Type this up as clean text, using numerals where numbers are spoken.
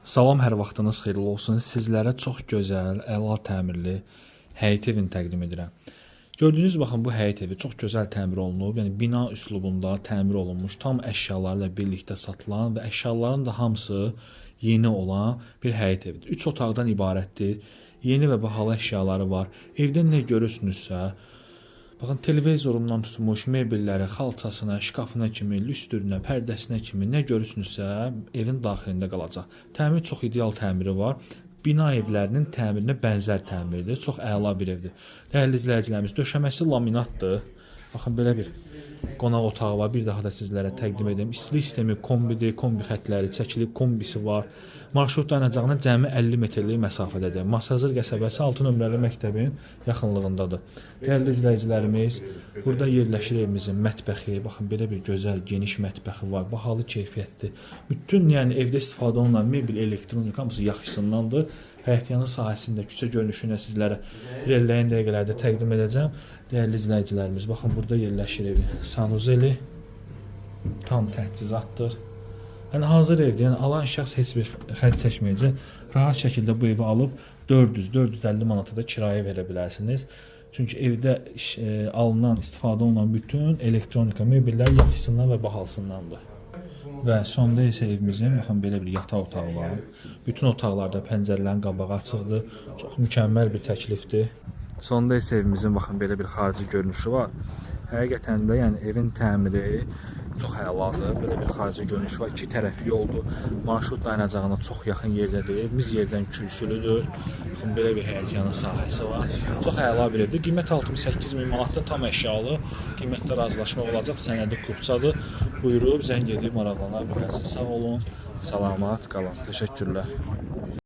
Salam, hər vaxtınız xeyirli olsun. Sizlərə çox gözəl, əla təmirli həyət evini təqdim edirəm. Gördüyünüz, baxın, bu həyət evi çox gözəl təmir olunub. Yəni bina üslubunda təmir olunmuş, tam əşyalarla birlikdə satılan və əşyaların da hamısı yeni olan bir həyət evidir. 3 otaqdan ibarətdir. Yeni və bahalı əşyaları var. Evdə nə görürsünüzsə, baxın, televizorundan tutmuş mebelləri, xalçasına, şkafına kimi, lüstrünə, pərdəsinə kimi nə görürsünüzsə, evin daxilində qalacaq. Təmir çox ideal təmiri var. Bina evlərinin təmirinə bənzər təmirdir. Çox əla bir evdir. Dəyərli izləyicilərimiz, döşəməsi laminatdır. Baxın, belə bir qonaq otağı var. Bir daha da sizlərə təqdim edim. İstilik sistemi kombidir, kombi xətləri çəkilib, kombisi var. Marşrut dayanacağına cəmi 50 metrlik məsafədədir. Masazır qəsəbəsi 6 nömrəli məktəbin yaxınlığındadır. Dəyərli izləyicilərimiz, burada yerləşir evimizin mətbəxi. Baxın, belə bir gözəl, geniş mətbəxi var. Bahalı, keyfiyyətli. Bütün, yəni evdə istifadə olunan mebel, elektronika hamısı yaxşısındandır. Həyətyanı sahəsində küçə görünüşünü sizlərə irəliləyən dəqiqələrdə təqdim edəcəm. Dəyərli izləyicilərimiz, baxın, burada yerləşir evin sanuzeli. Tam təchizatdır. Yəni hazır evdir. Yəni alan şəxs heç bir xərc çəkməyəcək. Rahat şəkildə bu evi alıb 400-450 manata da kirayə verə bilərsiniz. Çünki evdə alınan, istifadə olunan bütün elektronika, mebellər yaxşısından və bahalısındandır. Və sonda isə evimizin, baxın, belə bir yataq otağı var. Bütün otaqlarda pəncərələrin qabağı açıqdır. Çox mükəmməl bir təklifdir. Sonda isə evimizin, baxın, belə bir xarici görünüşü var. Həqiqətən də, yəni evin təmiri çox əladır. Belə bir xarici görünüşü var. İki tərəfi yoldur. Marşrut dayanacağına çox yaxın yerdədir. Evimiz yerdən kürsülüdür. Baxın, belə bir həyətyanı sahəsi var. Çox əla bir evdir. Qiymət 68 min manatdır, tam əşyalı. Qiymətdə razılaşma olacaq. Sənədi kupçadır. Buyurub zəng edib maraqlana bilərsiniz. Sağ olun. Salamat qalın. Təşəkkürlər.